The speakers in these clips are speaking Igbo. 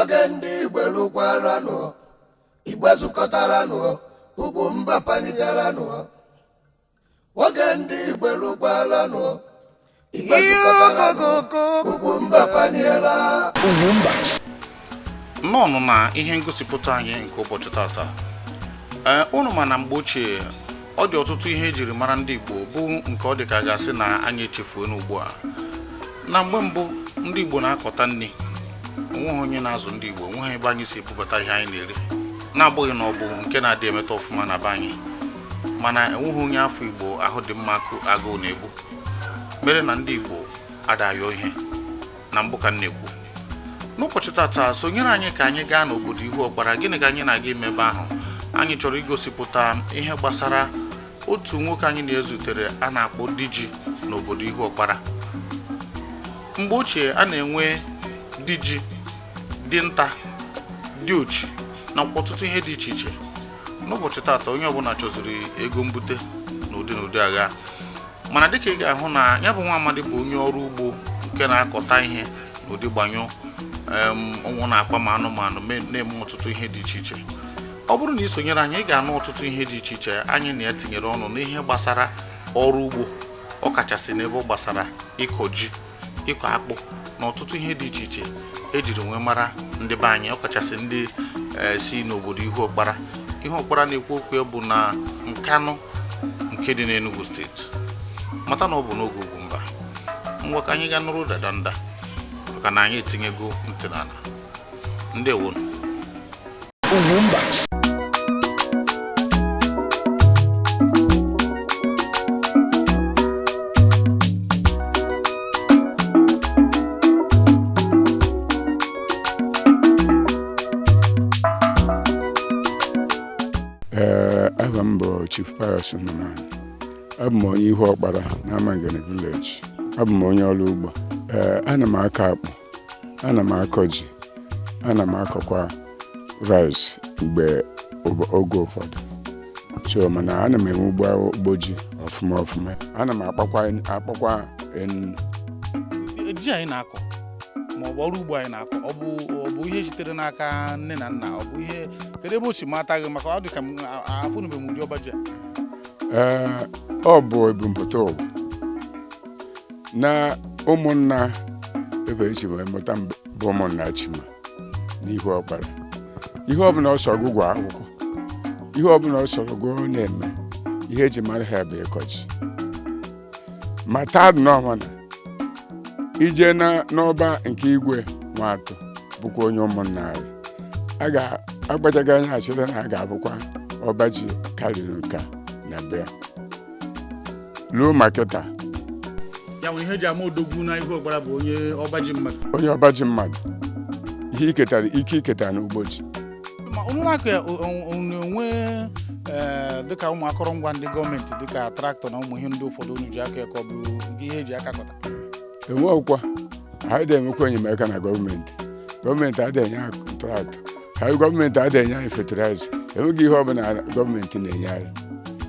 Oge ndị Igbo lụkwaranụ, Igbo zukọtaranụ, Ugwumba panigaranụ. Oge ndị Igbo lụkwaranụ, Igbo zukọtaranụ, Ugwumba paniela. Ugwumba. Nnọọnụ na ihe ngosipụta anyị nke ụbọchị tata. Ee, unu ma na mgbe ochie ọ dị ọtụtụ ihe ejiri mara ndị Igbo bụ nke ọ dị ka a ga-asị na anyị echefuo n'ugbu a. Na mgbe mbụ, ndị Igbo na-akọta nri. Onweghị onye na-azụ ndị Igbo, onweghị ebe anyị si ebubata ihe anyị na-eri, na-abụghị na ọ bụ nke na-adị emeta ọfụma na be anyị, mana enweghị onye afọ Igbo ahụ dị mma agụụ na-egbu, mere na ndị Igbo adayọ ihe na mbụ ka m na-ekwu. N'ụbọchị tata, sonyere anyị ka anyị gaa n'obodo Ihuọkpara. Gịnị ka anyị na-aga ime ebe ahụ? Anyị chọrọ igosipụta ihe gbasara otu nwoke anyị na-ezutere a na-akpọ Diji n'obodo Ihuọkpara. Mgbe ochie, a na-enwe diji, dinta, diochi nakwa ọtụtụ ihe dị iche iche. N'ụbọchị tata, onye ọbụla chọziri ego mbute n'ụdị n'ụdị agha, mana dịka ị ga-ahụ na ya bụ nwa amadi bụ onye ọrụ ugbo nke na-akọta ihe n'ụdị gbanyụ ụnwụ na-akpa ma anụmanụ na-eme ọtụtụ ihe dị iche iche. Ọ bụrụ na ị sonyere anyị, ị ga-anụ ọtụtụ ihe dị iche iche anyị na ya tinyere ọnụ n'ihe gbasara ọrụ ugbo, ọkachasị n'ebe ọ gbasara ịkọ ji, ịkọ akpụ na ọtụtụ ihe dị iche iche ejiri nwee mara ndị be anyị, ọkachasị ndị si n'obodo Ihuọkpara. Ihuọkpara na-ekwu okwu ya bụ na Nkanụ nke dị n'Enugu Steeti. Mata na ọ bụ n'oge Ugwumba. Ngwa, ka anyị gaa nụrụ dadanda, maka na anyị etinyego ntị n'ala. Ndewonu. Ugwumba. Ee, aha m bụ Chief Pius Nnamani. Abụ m onye Ihuọkpara na Amangene Village. Abụ m onye ọrụ ugbo. Ee, ana m akọ akpụ, ana m akọ ji, ana m akọkwa rice mgbe oge ụfọdụ. So mana ana m enwe ugbo ji ọfụma ọfụma. Ana m akpakwa enu. Ji anyị na-akọ ma ọ bụ ọrụ ugbo anyị na-akọ, ọ bụ ihe sitere n'aka nne na nna? Ọ bụ ihe kedu ebe o si mata gị? Maka ọ dị ka m afụnụbeghị m ụdị ọba ji a. Ee, ọ bụ ebumpụta ụwa na ụmụnna ebe esi wee mụta m bụ ụmụnna Chima n'Ihuọkpara. Ihe ọbụla ọ sọrọ gụ akwụkwọ, ihe ọbụla ọ sọrọ gụ na-eme, ihe eji mara ha bụ ịkọ ji. Ma taa nọọ na ije na n'ọba nke Igwe Nwatụ, bụkwa onye ụmụnna anyị, a ga-agbachaghị anya asịrị na a ga-abụkwa ọba ji karịrị nke a na be ya ruo ma kịta. Ya nwere ihe eji ama odogwu na Ihuọkpara bụ onye ọba ji mmadụ. Onye ọba ji mmadụ, ihe iketara, ike iketara n'ugbo ji. Ma unu na-akọ ya, unu enwe dịka ụmụ akụrụngwa ndị gọọmenti, dịka tractor na ụmụ ihe ndị ụfọdụ unu ji aka ya, ka ọ bụ ihe eji aka kọta? Enweghịkwa, anyị dị enwekwa enyemaka na gọọmenti. Gọọmenti adịghị enye anyị tractor anyị, gọọmenti adịghị enye anyị fertilizer. Enweghị ihe ọbụla gọọmenti na-enye anyị.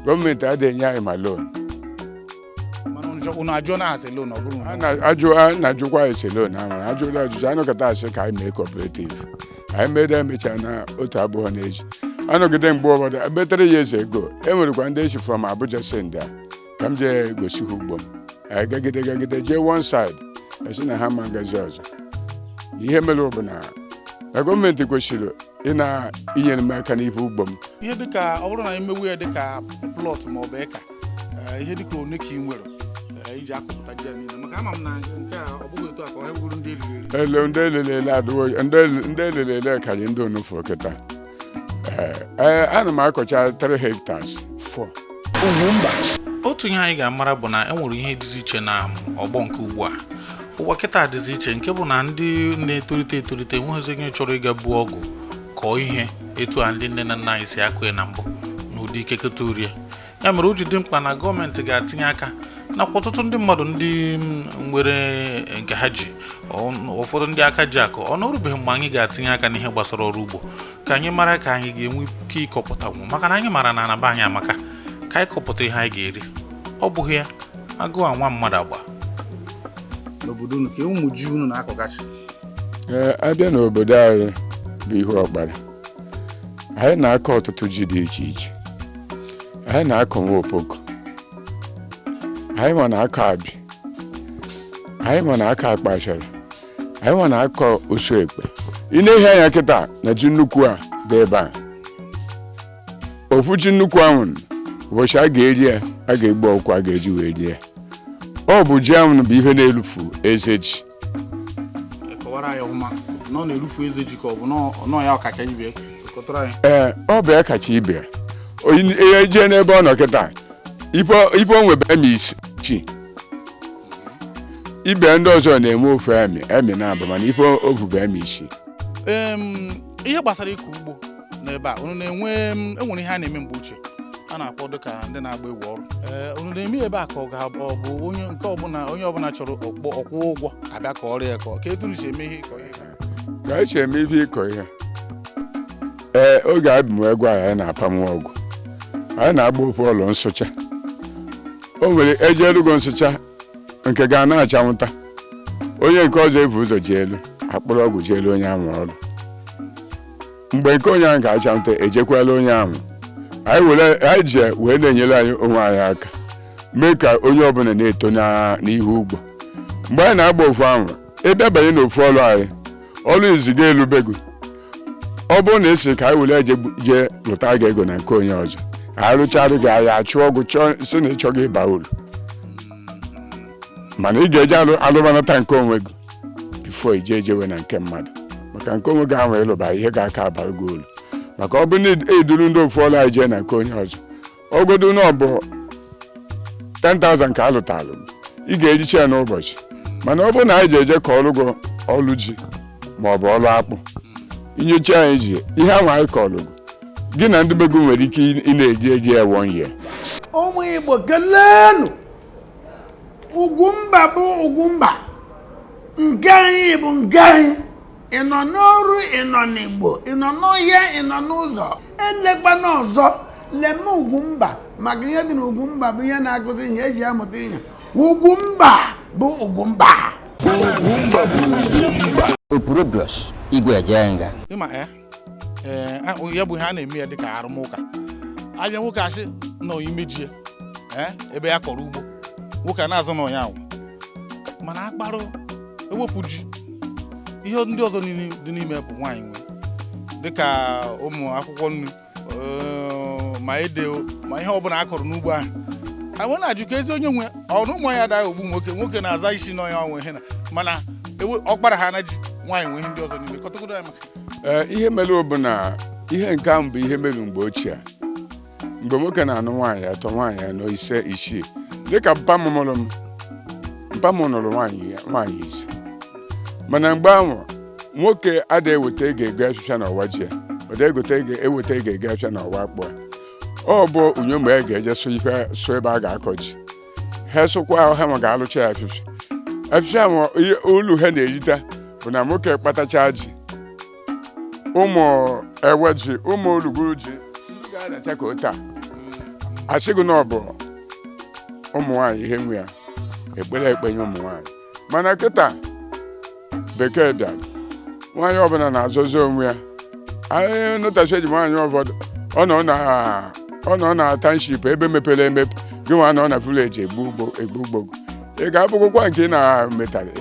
Gọọmenti adịghị enye anyị ma loan. Mana unu ajụọ na asị loan, ọ bụrụ a na-ajụ, a na-ajụkwa anyị sị loan ahụ. Ajụla ajụjụ, anọkọta asị ka anyị mee cooperative. Anyị mede, emechaa na otu abụọ na-eji anọgide. Mgbe ụfọdụ, ebe 3 years ago, e nwerekwa ndị echi from Abuja send a ka m jee gosi ha ugbo m. Anyị gagide gagide jee one side, esi na ha ma ngazi ọzọ. Na ihe mere bụ na gọọmenti kwesịrị ị na-inyere m aka n'ihe ugbo m. Ihe dịka ọ bụrụ na emewu ya dịka plot ma ọ bụ eka, ihe dịka one ka ị nwere iji akọpụta ji a niile? Maka ama m na nke a, ọ bụghị otu a ka ọ hewuru ndị eriri eri. Ele ndị elelele adịwo, ndị elelele karị ndị onufu kịta. Ee, ana m akọcha 3 hectares, 4. Ugwumba. Otu ihe anyị ga-amara bụ na e nwere ihe dịzi iche na ọgbọ nke ugbu a. Ụwa kịta dịzi iche, nke bụ na ndị na-etolite etolite enweghịzi onye chọrọ ịga buo ọgụ kọọ ihe etu a ndị nne na nna anyị si akụ ya na mbụ n'ụdị ikekọta orie. Ya mere o ji dị mkpa na gọọmenti ga-atinye aka, nakwa ọtụtụ ndị mmadụ ndị nwere nke ha ji, ụfọdụ ndị aka ji akụ. Ọ na orubeghị mgbe anyị ga-atinye aka n'ihe gbasara ọrụ ugbo, ka anyị mara ka anyị ga-enwe ike ịkọpụtanwu, maka na anyị mara na anaba anyị amaka ka anyị kọpụta ihe anyị ga-eri. Ọ bụghị ya, agụụ anwa mmadụ agba n'obodo unu ka ụmụ ji unu na-akọgasị. Ee, abịa n'obodo anyị bụ Ihuọkpara. Anyị na-akọ ọtụtụ ji dị iche iche. Anyị na-akọ nwa opoko, anyị nwa na-akọ abị, anyị nwa na-akọ akpachara, anyị nwa na-akọ osu ekpe. Ị na-ehi anya kịta na ji nnukwu a dị ebe a, ofu ji nnukwu ahụ, ụbọchị a ga-eri ya, a ga-egbu ọkụ a ga-eji wee rie ya. Ọ bụ ji ahụ bụ ihe na-elufu eze ji. Kọwara anyị ọfụma na ọ na-erufu eze ji, ka ọ bụ nọọ ya ọkacha ibe? Kọtara anyị. Ee, ọ bụ ya kacha ibe ya. Onye jee n'ebe ọ nọ kịta, ife o nwebe emi isi chi ibe ndị ọzọ na-eme ofu emi emi na-abụ, mana ife ofu bụ emi isi. Ihe gbasara ịkọ ugbo n'ebe a, unu na-enwe enwere ihe a na-eme mgbe ochie a na-akpọ dịka ndị na-agba egwu ọrụ. Ee, unu na-eme ebe a, ka ọ ga ọ bụ onye nke ọbụla, onye ọbụla chọrọ ọkpọ ọkwụ ụgwọ abịa ka ọrụ ya, ka etu unu si eme ihe ịkọ ihe? Ka anyị si eme ihe ịkọ ihe, ee, oge abụ m egwu anyị na-apa m ọgwụ, anyị na-agba ofu ọlụ nsụcha. O nwere eji elugo nsụcha nke ga na-achanwụta, onye nke ọzọ evu ụzọ ji elu akpụrụ ọgwụ ji elu onye ahụ ọrụ. Mgbe nke onye ahụ ga-achanwụta, ejekwala onye ahụ. Anyị were anyị ji wee na-enyere anyị onwe anyị aka, mee ka onye ọbụla na-eto n'ihu ugbo. Mgbe anyị na-agba ofu ahụ, ebe banye n'ofu ọrụ anyị, ọrụ iziga elubego. Ọ bụrụ na esi ka anyị were jee lụta gị ego na nke onye ọzọ, anyị rụcharụ gị, anyị achụ ọgwụ chọọ si na ịchọghị ịba uru, mana ị ga-eje alụ alụmanata nke onwe gị before ije ejewe na nke mmadụ, maka nke onwe gị ahụ ịlụba ihe ga-aka abara gị uru. Maka ọ bụrụ na eduru ndị ofu ọrụ anyị jee na nke onye ọzọ, ọgodu na ọ bụ 10,000 ka a lụtalụ, ị ga-ericha ya n'ụbọchị. Mana ọ bụrụ na anyị ji eje ka ọrụ gị ọrụ ji ma ọ bụ ọrụ akpụ, inyocha anyị ji ihe ahụ anyị kọrọ gị, gị na ndị be gị nwere ike ị na-eri eri ya one year. Ụmụ Igbo, keleenụ. Ugwumba bụ Ugwumba nke anyị, bụ nke anyị. Ị nọ n'ọrụ, ị nọ n'Igbo, ị nọ n'ọhịa, ị nọ n'ụzọ, elekwana ọzọ, leme Ugwumba, maka ihe dị n'Ugwumba bụ ihe na-akụzi ihe eji amụta ihe. Ugwumba bụ Ugwumba. Opurobios Igwe Ejenga. Ịma ee, ya bụ ihe a na-eme ya dịka arụmụka abịa. Nwoke asị nọ imeji ya, ee, ebe ya kọrọ ugbo, nwoke a na-azụ n'ọnya ahụ. Mana akparụ ewepụ ji, ihe ndị ọzọ niile dị n'ime bụ nwaanyị nwe, dịka ụmụ akwụkwọ nri, ma ede o, ma ihe ọbụla a kọrọ n'ugbo ahụ. Anyị na-ajụ ka ezi onye nwe ọrụ ụmụ ya adaghị ogbu nwoke. Nwoke na-aza isi n'ọnya ọnwe ihe na, mana ewe ọkpara ha na ji, nwaanyị nwe ihe ndị ọzọ niile. Kọtagodo anyị maka Ee, ihe mere bụ na ihe nke ahụ bụ ihe mere mgbe ochie a. Mgbe nwoke na-anụ nwaanyị atọ, nwaanyị anọ, ise, isii, dịka mpa m mụrụ m. Mpa m nụrụ nwaanyị ise, mana mgbe ahụ nwoke adịghị eweta ego ego afịfịa n'ọwa ji ya, ọ dị egote ego eweta ego ego afịfịa n'ọwa akpụ ya. Ọ bụ unyo mgbe ya ga-eje sụ ife, sụ ebe a ga-akọ ji, ha sụkwa ahụ, ha ma ga-alụcha ya afịfịa. Afịfịa ahụ, ulu ha na-erite bụ na nwoke kpatacha ji, ụmụ ewe ji, ụmụ oluguru ji, ndị ga-adacha ka taa asị gị na ọ bụ ụmụ nwaanyị ihe nwe ya, ekpere ekpenye ụmụ nwaanyị. Mana kịta bekee bịara, nwaanyị ọbụla na-azọzi onwe ya. Anyị nụtachi eji nwaanyị ụfọdụ, ọ nọ na township ebe mepere emepe, gị nwa nọ na village egbu ugbo, egbu ugbo. Ị ga-abụkwakwa nke ị na-metara,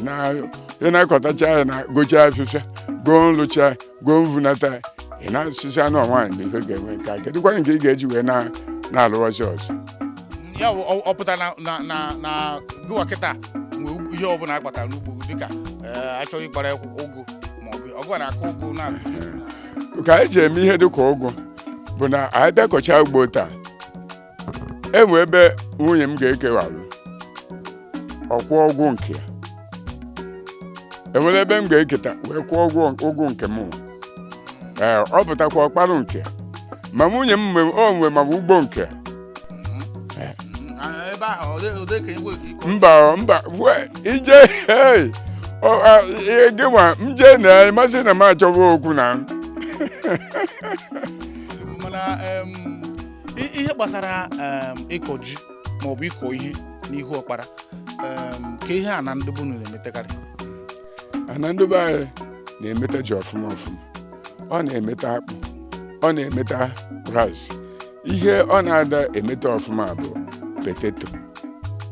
ị na-akọtacha ya na gochaa afịfịa, goo nlụcha, goo mvunata, ị na-asịsị anụ nwaanyị bụ ife ga-enwe nke a. Kedụkwa nke ị ga-eji wee na-alụwazi ọzọ? Ya bụ, ọ pụtara na gịwa kịta nwe ihe ọbụla a kpatara n'ugbo gị, dịka achọrọ ịkpara ụgụ maọbụ ọgụ na-akụ ụgụ na-akụ. Ka anyị ji eme ihe dịka ụgụ bụ na anyị bịakọcha ugbo taa, enwe ebe nwunye m ga-ekewarụ ọkwụ ụgwọ nke ya, enwere ebe m ga-eketa wee kwụọ ụgwọ nke m. Ee, ọ pụtakwa ọkparụ nke ya, ma nwunye m o nwe ma ugbo nke ya. Ah, ebe ahụ ọ dị ka igwe ka ịkọ. Mba, mba, ije hey, ihe gị nwa m jee na masị na m achọwa okwu na Mana ihe gbasara ịkọ ji maọbụ ịkọ ihe n'ihu ọkpara, ka ihe a na ndị bunu na-emetekarị? Ana ndị be anyị na-emeta ji ọfụma ọfụma. Ọ na-emeta akpụ, ọ na-emeta rice. Ihe ọ na-ada emeta ọfụma bụ potato.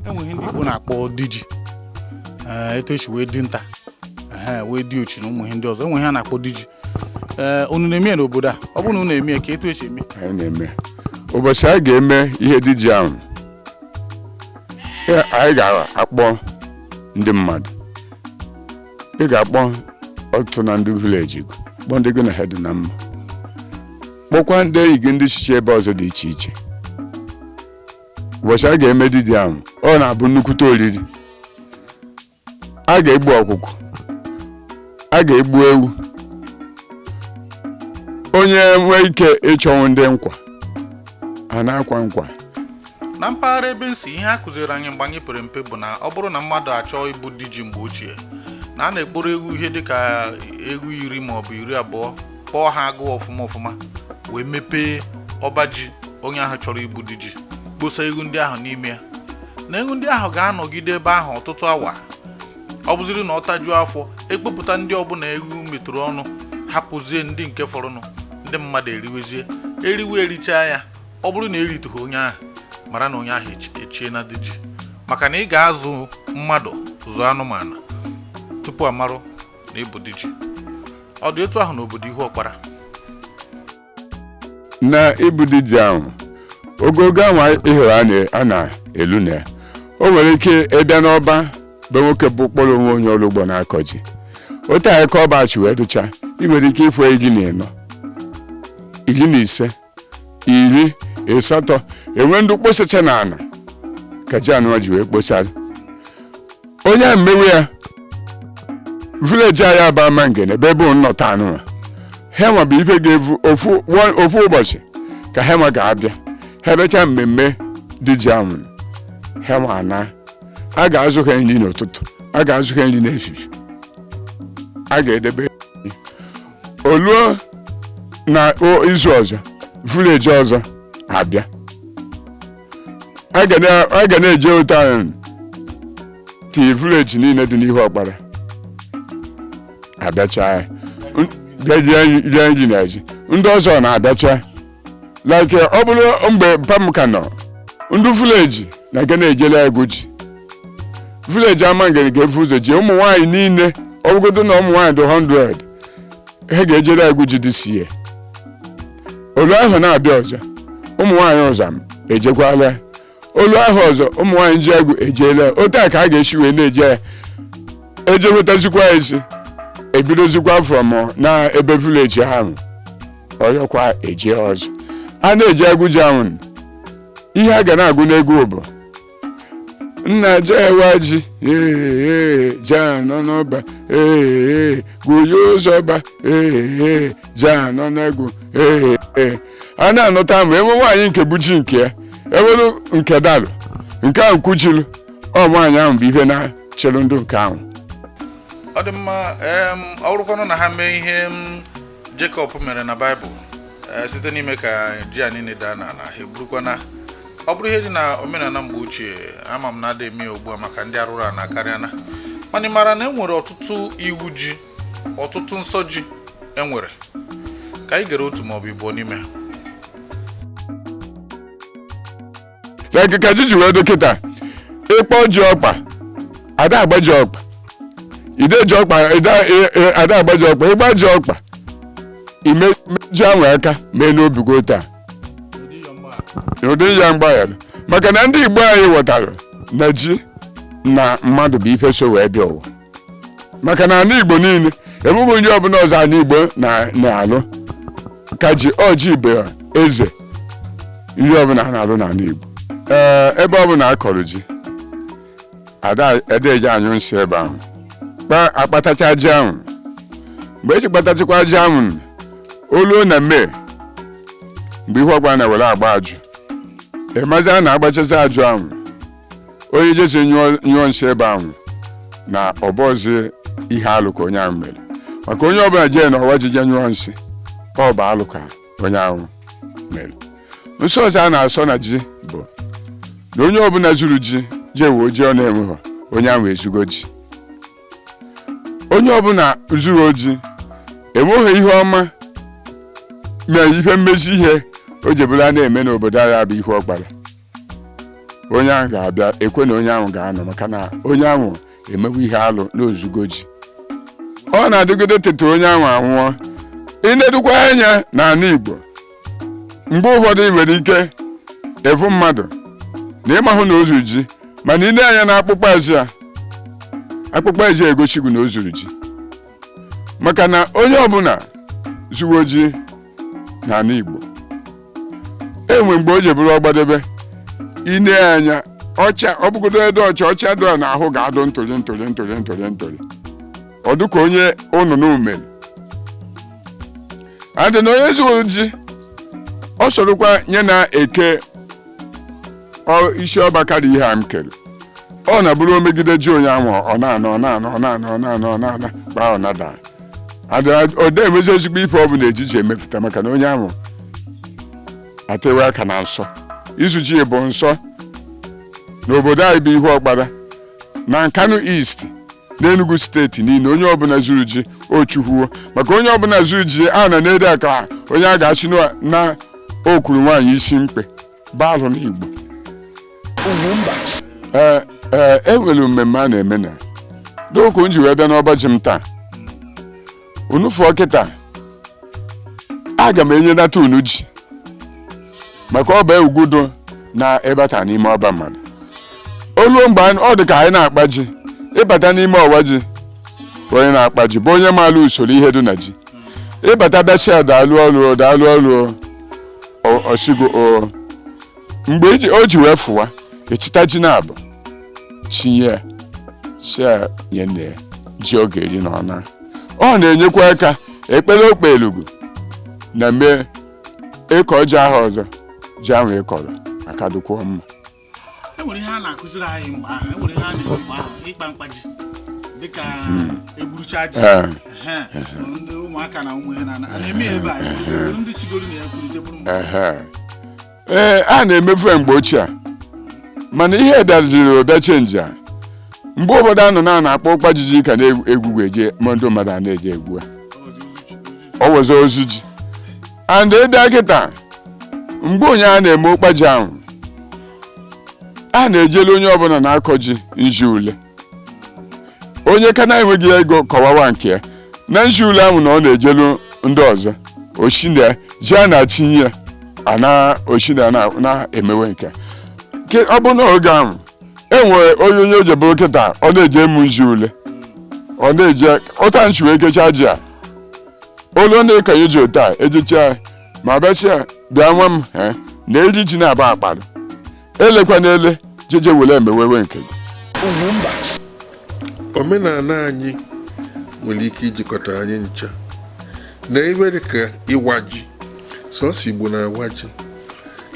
Enweghị ndị Igbo na-akpọ diji. Ee, etu esi wee dị nta, ehe, wee dị ochi na ụmụ ihe ndị ọzọ, enweghị ha na-akpọ diji. Ee, unu na-eme ya n'obodo a? Ọ bụrụ na unu na-eme ya, ka etu esi eme? Anyị na-eme. Ụbọchị a ga-eme ihe diji ahụ, anyị ga-akpọ ndị mmadụ. Ị ga-akpọ ọtụtụ na ndị village gị, kpọọ ndị gị na ha dị na mma, kpọkwa ndị enyi gị, ndị chiche ebe ọzọ dị iche iche. Ụbọchị a ga-eme diji ahụ, ọ na-abụ nnukwute oriri. A ga-egbu ọkụkọ, a ga-egbu ewu. Onye nwee ike ịchọnwụ ndị nkwa, a na-akwa nkwa. Na mpaghara ebe nsi, ihe a kụziri anyị mgbe anyị pere mpe bụ na ọ bụrụ na mmadụ achọọ ịbụ diji mgbe ochie, na a na-ekporo ewu ihe dịka ewu 10 maọbụ 20, kpọọ ha agụụ ọfụma ọfụma, wee mepee ọba ji onye ahụ chọrọ ịbụ diji, kposa ewu ndị ahụ n'ime ya, na ewu ndị ahụ ga-anọgide ebe ahụ ọtụtụ awa. Ọ bụziri na ọ tajuo afọ, ekpopụta ndị ọbụla ewu metụrụ ọnụ, hapụzie ndị nke fọrọnụ, ndị mmadụ eriwezie. Eriwe erichaa ya, ọ bụrụ na eritughị onye ahụ, mara na onye ahụ echie na diji, maka na ị ga-azụ mmadụ, zụọ anụmanụ tupu amarụ na ịbụ diji. Ọ dị etu ahụ n'obodo Ihu Ọkpara? Na ịbụ diji ahụ, ogogo ahụ ị hụrụ a na-elu na ya, o nwere ike ịbịa n'ọba be nwoke bụ kpọrọ onwe onye ọrụ ugbo na-akọ ji, otu anyị ka ọba chi wee dụcha, ị nwere ike ịfụ 14, 15, 18, enwe ndị kposacha na ala ka ji anụwa ji wee kposara onye a mmewe ya. Village anyị aba ama ngene ebe ebe nnọta anụwa ha nwa bụ ife ga-evu ofu ụbọchị ka ha nwa ga-abịa. Ha bịacha mmemme dị ji ahụ, ha nwa ana a ga-azụ ha nri n'ụtụtụ, a ga-azụ ha nri n'efifie, a ga-edebe oluo na izu ọzọ, village ọzọ abịa. A ga na-eje otu ahụ tii village niile dị n'ihu ọkpara abịacha ya, bịa rie nri na ji. Ndị ọzọ na-abịacha. Like ọ bụrụ mgbe mpa m ka nọ, ndị village na-aga na-ejele egwu ji. Village ama ngere ga-efu ụzọ ji. Ụmụ nwaanyị niile, ọ bụgodo na ụmụ nwaanyị dị 100, ha ga-ejele egwu ji dị sie. Olu ahụ na-abịa ọzọ, ụmụ nwaanyị ọzọ ejekwala ya. Olu ahụ ọzọ, ụmụ nwaanyị ji egwu ejeela ya. Otu a ka a ga-esi wee na-eje ya, eje wetazikwa ezi, ebidozikwa from na ebe village ahụ ọyọkwa eje ọzọ. A na-eji egwu ji ahụ, ihe a ga na-agụ n'egwu bụ nna jewa ji, ee, je anọ n'ọba, ee, gụnye ụzọ ba, ee, je anọ n'egwu, ee. A na-anọta ma enwe nwaanyị nke bụ ji nke ya ewelu nke dalụ nke ahụ kwuchilu ọ, nwaanyị ahụ bụ ihe na-chịrị ndụ nke ahụ. Ọ dị mma. Ọ bụrụkwanụ na ha mee ihe m Jacob mere na Baịbụl, site n'ime ka ji a niile daa n'ala, ha eburukwana. Ọ bụrụ ihe dị na omenala mgbe ochie, ama m na ada eme ya ugbu a maka ndị arụrụ ana karịa na, mana ị maara na e nwere ọtụtụ iwu ji, ọtụtụ nsọ ji enwere. Ka anyị gere otu maọbụ ịbụọ n'ime ha. Like ka ji ji wee dọkịta ịkpọ ji ọkpa, ada agba ji ọkpa, ide ji ọkpa, ada agba ji ọkpa. Ịgba ji ọkpa, ime ji ahụ aka mee n'obi gị taa ụdị ya mgbaghara, maka na ndị Igbo anyị ghọtara na ji na mmadụ bụ ife so wee bịa ụwa, maka na ala Igbo niile enweghị onye ọbụla ọzọ ala Igbo na-alụ ka ji. Ọji bụ eze ihe ọbụla a na-alụ n'ala Igbo. Ee, ebe ọbụla a kọrọ ji, ada eji anyụ nsị ebe ahụ. Akpatacha ji ahụ, mgbe eji kpatachakwa ji ahụ, oluo na mee mgbe ihe ọgba na-ewere agba ajụ, ịmazi a na-agbachasị ajụ ahụ, onye jesi nyụọ nsị ebe ahụ na ọbọzi ihe alụ ka onye ahụ mere, maka onye ọbụla jee n'ọwa ji je nyụọ nsị, ọ bụ alụ ka onye ahụ mere. Nsọ ọzọ a na-asọ na ji bụ na onye ọbụla zuru ji jee wee ji ọ na-enweghị, onye ahụ ezugo ji. Onye ọbụla zuru oji enweghị ihe ọma. Mee ihe mmezi ihe o jebụla na-eme n'obodo anyị bụ ihu ọkpara. Onye ahụ ga-abịa ekwe na onye ahụ ga-anọ, maka na onye ahụ emewe ihe alụ n'ozugo ji, ọ na-adịgide tete onye ahụ anwụọ. Ịnedukwa anya n'ala Igbo, mgbe ụfọdụ ị nwere ike efu mmadụ na ịmahụ na o zuru ji, mana ile anya na akpụkpọ ezi ya, akpụkpọ ezi egosighị na o zuru ji, maka na onye ọbụla zuwo ji n'ala Igbo, enwe mgbe o ji bụrụ ọgbadebe ine anya ọcha, ọ bụgodo edo ọcha, ọcha dị n'ahụ ga-adụ ntụli ntụli ntụli ntụli ntụli, ọ dịka onye ụnụnụ mere adị na onye zuru ji. Ọ sorokwa nye na eke isi ọba karịa ihe a m kere, ọ na-abụrụ omegide ji onye ahụ, ọ na-ana, ọ na-ana, ọ na-ana, ọ na-ana, ọ na-ana kpaa, ọ nada ode enwezi ezigbo ife ọ bụla ejiji emepụta, maka na onye ahụ atewe aka na nsọ. Izu ji bụ nsọ n'obodo anyị bụ ihu ọkpara na Nkanu East n'Enugu steeti niile. Onye ọbụla zuru ji ochuhuo, maka onye ọbụla zuru ji a na na-ede ka onye a ga-achị na okwuru nwaanyị isi mkpe baalụ n'Igbo. Ugwumba. Ee, ee, e nwere mmemme a na-eme na dịka m ji wee bịa n'ọba ji m taa. Unu fụọ kịta, aga m enyenata unu ji, maka ọba ugwudo na ịbata n'ime ọba mmadụ oluo mgbe ọ dị ka anyị na-akpa ji. Ịbata n'ime ọwa ji, onye na-akpa ji bụ onye maara usoro ihe dị na ji. Ịbata bịasịa, daalụ ọrụ, daalụ ọrụ, ọsigo o mgbe o ji wee fụwa, echita ji na abụ tinye si ya nye nne ya ji ọ ga-eri na ọna. Ọ na-enyekwa aka ekpere okpe elugu na mee ịkọ ji ahụ ọzọ, ji ahụ ịkọrọ aka dịkwuo mma. E nwere ihe a na-akụziri anyị mgbe ahụ, e nwere ihe a na-eme mgbe ahụ, ịkpa mkpa ji dịka egburucha ji. Ehe, ndị ụmụaka na ụmụ ihe na a na-eme ya ebe a, eburu ndị chigoro na ya kwuru jeburu mgbe. Ehe. Ee, a na-emefu ya mgbe ochie a, mana ihe bịaziri ọbịa change a. Mgbe ụfọdụ anọ na na-akpọ ụkpa jiji ka na-egwugwu eje, ma ndị mmadụ a na-eje egwu a. Ọ wezọ ozu ji and ịbịa kịta, mgbe onye a na-eme ụkpa ji ahụ, a na-ejelu onye ọbụla na-akọ ji nji ule. Onye ka na-enweghị ego kọwawa nke ya na nji ule ahụ na ọ na-ejelu ndị ọzọ ochi na ji a na-achinye ya ana ochi na na-emewe nke ọ bụ na oge ahụ e nwere onye o jebụrụ kịta, ọ na-eje emu nji ule, ọ na-eje ụta nchi wee kechaa ji a olu na ịkọnye ji otu a ejicha ma bịasịa, bịa nwa m, he na eji ji na-aba akparụ elekwa n'ele jeje were emewewe nke gị. Ugwumba. Omenala anyị nwere ike ijikọta anyị ncha na ife dịka ịwa ji. Sọsọ Igbo na-awa ji.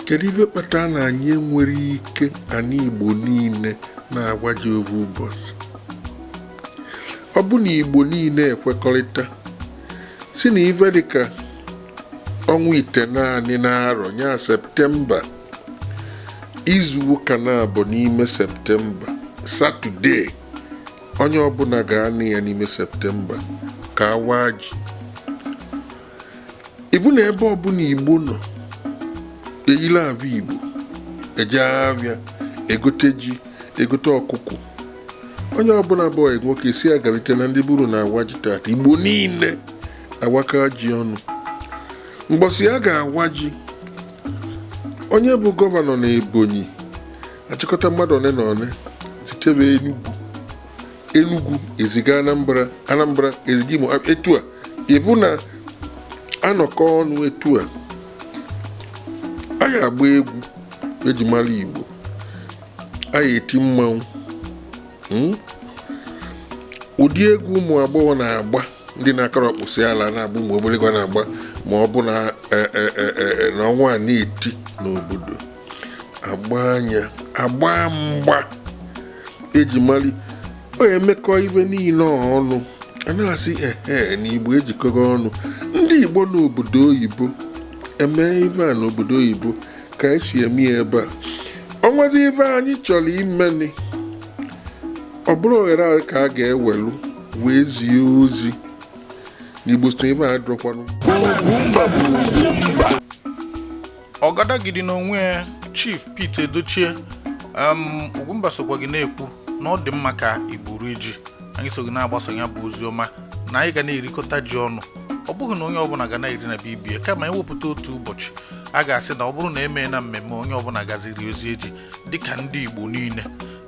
Kedu ife kpatara na anyị enwere ike ana Igbo niile na-awa ji ovu ụbọchị? Ọ bụ na Igbo niile ekwekọrịta si na ife dịka ọnwa 9 na-arọ nya Septemba, izu ụka na-abụ n'ime Septemba, Satọde, onye ọbụla ga-anụ ya n'ime Septemba ka awa ji. Ịbụ na ebe ọbụla Igbo nọ eyila avụ Igbo eje abịa egote ji, egote ọkụkọ, onye ọbụla bụ ọyị nwoke si agalite na ndị buru na awa ji tata. Igbo niile awaka ji ọnụ mgbọsị a ga-awa ji. Onye bụ gọvanọ na Ebonyi achịkọta mmadụ one na one zitebe Enugu, Enugu eziga Anambra, Anambra eziga Imo. Etu a ịbụ na anọkọ ọnụ, etu a anyị agba egwu eji mara Igbo, anyị eti mmanwụ, Ụdị egwu ụmụ agbọghọ na-agba, ndị na-akọrọ ọkpụsị ala na-agba, ụmụ obere na-agba, ma ọ bụ na na ọnwa a na-eti n'obodo, agba anya agba mgba eji mali ọ emekọ ibe niile ọnụ, a na-asị ehe na Igbo ejikọrọ ọnụ. Ndị Igbo n'obodo oyibo eme ibe a n'obodo oyibo ka esi eme ya ebe a. Ọnwazi ibe anyị chọrọ imeni, ọ bụrụ ohere ahụ ka a ga-ewelu wee zie ozi n'Igbo si na ebe a dọkwanụ. Ugwumba bụ Ugwumba. Ọgadagidi n'onwe ya, Chief Pete Edochie, Ugwumba sokwa gị na-ekwu na ọ dị mma ka Igbo rie ji. Anyị so gị na-agbaso ya bụ ozi ọma na anyị ga na-erikọta ji ọnụ. Ọ bụghị na onye ọbụla ga na-eri na bibie, kama ewepụta otu ụbọchị a ga-asị na ọ bụrụ na emee na mmemme, onye ọbụla gaziri ozi eji dịka ndị Igbo niile.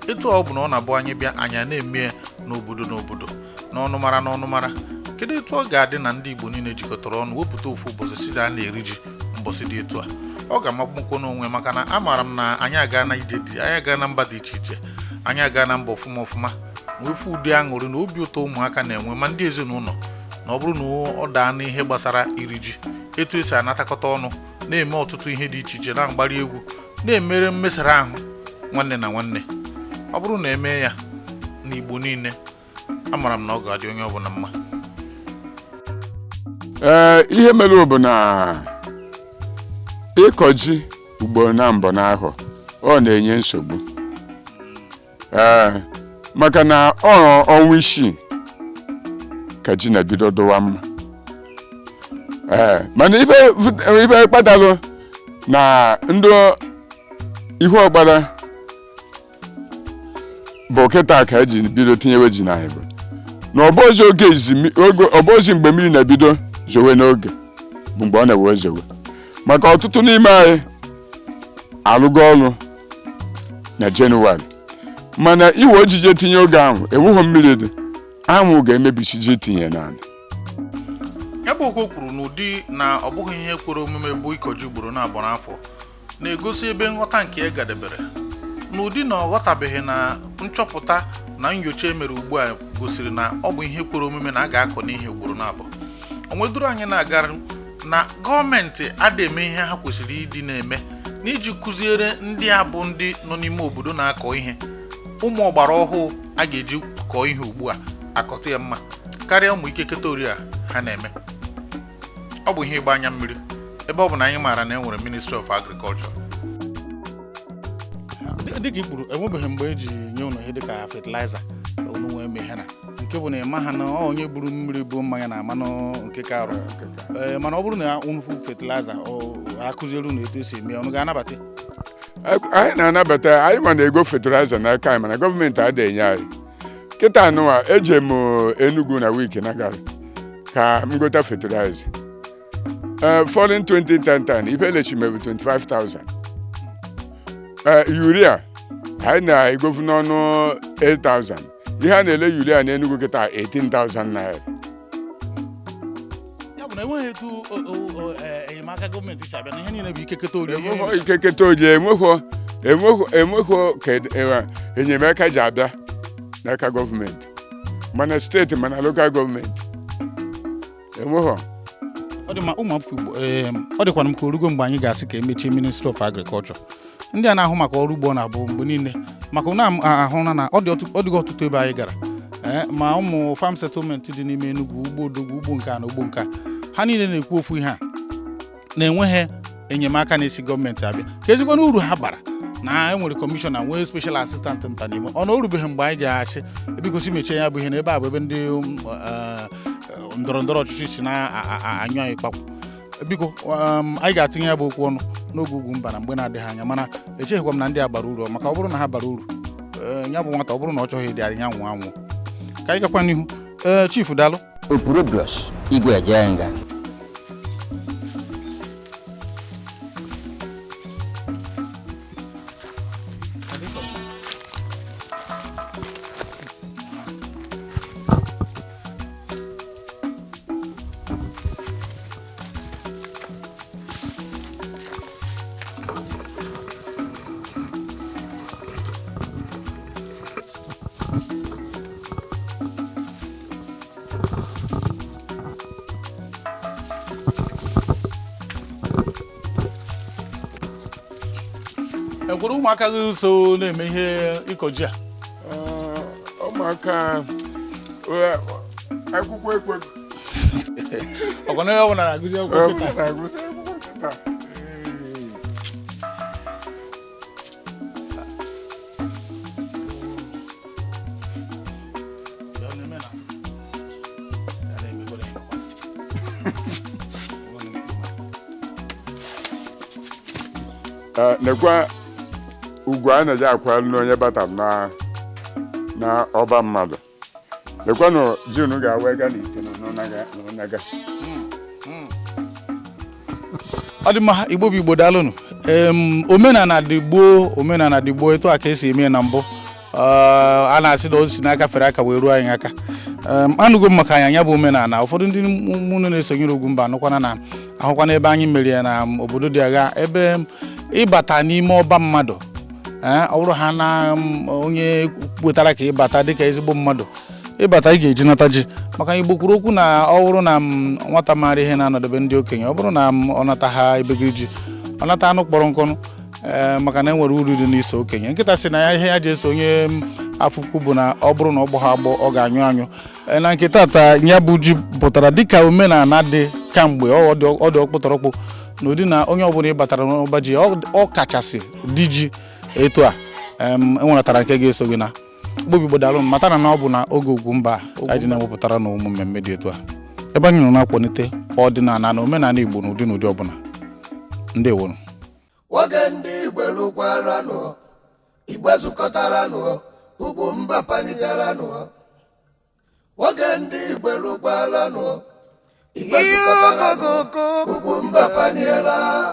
Etu ọ bụ na ọ na-abụ anyị bịa, anyị a na-eme ya n'obodo n'obodo, n'ọnụmara n'ọnụmara. Kedu etu ọ ga-adị na ndị Igbo niile jikọtara ọnụ wepụta ofu ụbọchị si na a na-eri ji mbọsị dị etu a? Ọ ga-amagbukwo n'onwe, maka na amaara m na anyị aga na ije dị, anyị aga na mba dị iche iche, anyị aga na mba ọfụma ọfụma, wee fụ ụdị aṅụrị na obi ụtọ ụmụaka na-enwe, ma ndị ezinụlọ, na ọ bụrụ na ọ daa n'ihe gbasara iri ji, etu esi anatakọta ọnụ na-eme ọtụtụ ihe dị iche iche, na-agbari egwu, na-emere mmesara ahụ nwanne na nwanne. Ọ bụrụ na emee ya n'Igbo niile, amara m na ọ ga-adị onye ọbụla mma. Ee, ihe mere bụ na ịkọ ji ugboro na mbọ n'ahọ, ọ na-enye nsogbu, ee, maka na ọ ọnwa 6 ka ji na-ebido dụwa mma. Ee, mana ibe kpatalụ na ndị ihu ọgbara bụ kịta ka eji bido tinyewe ji na bụ na ọbọzi oge oge ọbọzi mgbe mmiri na-ebido zowe n'oge bụ mgbe ọ na-ewe zowe, maka ọtụtụ n'ime anyị alụgo ọrụ na Jenụwarị, mana iwe ojije tinye oge ahụ enweghị mmiri dị, anwụ ga-emebisi ji tinye n'ala. Ya bụ okwu o kwuru n'ụdị na ọ bụghị ihe kwere omume bụ ịkọ ji ugboro na abụọ n'afọ na-egosi ebe nghọta nke ya gadebere, n'ụdị na ọ ghọtabeghị na nchọpụta na nyocha emere ugbu a gosiri na ọ bụ ihe kwere omume na a ga-akọ n'ihe ugboro na abụọ. O nweduru anyị na-aga na gọọmenti ada eme ihe ha kwesịrị ịdị na-eme n'iji kụziere ndị a bụ ndị nọ n'ime obodo na-akọ ihe ụmụ ọgbara ọhụụ a ga-eji kọọ ihe ugbu a akọta ya mma karịa ụmụ ikeketa ori a ha na-eme. Ọ bụ ihe ịgba anya mmiri, ebe ọ bụ na anyị maara na e nwere Ministry of Agriculture. Dịka i kwuru, enwebeghị mgbe eji nye ụnụ ihe dịka fertilizer unu nwee mee ha, na nke bụ na ịma ha na ọ onye buru mmiri bụ mmanya na amanụ nke ka arụ. Ee, mana ọ bụrụ na unu fụ fertilizer, akụziere unu etu esi eme ya, unu ga-anabata ya? Anyị na-anabata. Anyị ma na-ego fertilizer n'aka anyị, mana gọọmenti adịghị enye anyị. Kịta anụwa eje m Enugu na wiki na gara ka m gota fertilizer, ee, foreign 20 10 ife elechi mebu 25,000. Ee, urea anyị na-egofu n'ọnụ 8,000. Ihe a na-ele urea n'Enugu kịta, 18,000 naira. Ya bụ na enweghị etu enyemaka gọọmenti si abịa, na ihe niile bụ ikeketa ori, ihe Enweghọ niile. Ikeketa olie, enweghọ, enweghọ, enweghọ ka enyemaka ji abịa n'aka gọọmenti, mana steeti, mana local gọọmenti, enweghọ. Ọ dị mma, ụmụ afọ Igbo. Ee, ọ dịkwana m ka orugo mgbe anyị ga-asị ka emechie Ministry of Agriculture, ndị a na-ahụ maka ọrụ ugbo na-abụ mgbe niile, maka na ahụla na ọ dịghị ọtụtụ ebe anyị gara, ee, ma ụmụ farm settlement dị n'ime Enugu, ugbo odogwu, ugbo nke a na ugbo nke a, ha niile na-ekwu ofu ihe a, na-enweghị enyemaka na-esi gọọmenti abịa. Ka ezigbo uru ha bara na enwere kọmishọna, nwee special assistant nta n'ime ọ na o rubeghị mgbe anyị ga-achị ebikosi mechie ya bụ ihe na ebe a bụ ebe ndị ndọrọ ndọrọ ọchịchị si na-anyụ anyị kpakwu. Biko, anyị ga-atinye ya bụ okwu ọnụ n'oge ugwu mba na mgbe na-adịghị anya, mana echeghịkwa m na ndị a bara uru, maka ọ bụrụ na ha bara uru, ya bụ nwata, ọ bụrụ na ọ chọghị ịdị adị, ya nwụọ anwụọ. Ka anyị gakwa n'ihu. Ee, chief, daalụ. Opurobios Igwe Ejenga. Ekwere ụmụaka gị so na-eme ihe ịkọ ji a? Ee, ụmụaka, akwụkwọ ekwe. Ọkwa na onye ọbụla na-agụzi akwụkwọ kịta. Na-agụsị akwụkwọ kịta. Ee. Ya ọ na-eme na asị. Ya na-emekwara ya emekwa. Ee, nekwa ugwu a na-eji akwanyere n'onye batara na na ọba mmadụ. Lekwanụ ji unu ga-awa ga n'ite na n'ụnaga. Ọ dị mma. Igbo bụ Igbo, daalụnụ. Omenala dị gboo, omenala dị gboo, etu a ka esi eme ya na mbụ. A na-asị na o si n'aka fere aka wee ruo anyị aka. Anụgo m maka anya ya bụ omenala. Ụfọdụ ndị mụnụ na-esonyere Ugwumba anụkwana na ahụkwana ebe anyị mere ya na obodo dị agha, ebe ịbata n'ime ọba mmadụ, ọ bụrụ ha na onye wetara ka ịbata dịka ezigbo mmadụ, ịbata ị ga-eji nata ji, maka Igbo kwuru okwu na ọ bụrụ na nwata maara ihe na-anọdebe ndị okenye, ọ bụrụ na ọ nata ha ebegiri ji, ọ nata anụ kpọrọ nkụnụ, ee, maka na e nwere uru dị n'iso okenye. Nkịta sị na ya ihe ya ji eso onye afụkwu bụ na ọ bụrụ na ọ gbọ ha agbọ, ọ ga-anyụ anyụ. Ee, na nke tata ya bụ ji pụtara dịka omenala dị kamgbe ọ dị ọkpụtọrọkpụ n'ụdị na onye ọbụla ịbatara n'ọba ji, ọ kachasị dị ji etu a, enweratara nke ga-eso gị na Igbo. Daalụ. Mata na ọ bụ na oge Ugwumba anyị ji na-ewepụtara na ụmụ mmemme dị etu a, ebe anyị nọ na-akwalite ọdịnala na omenala Igbo n'ụdị n'ụdị ọbụla. Ndewonu. Nwoke ndị Igbo lụkwaranụ, Igbo zukọtaranụ, Ugwumba panigaranụ. Nwoke ndị Igbo lụkwaranụ, Igbo zukọtaranụ, Ugwumba paniela.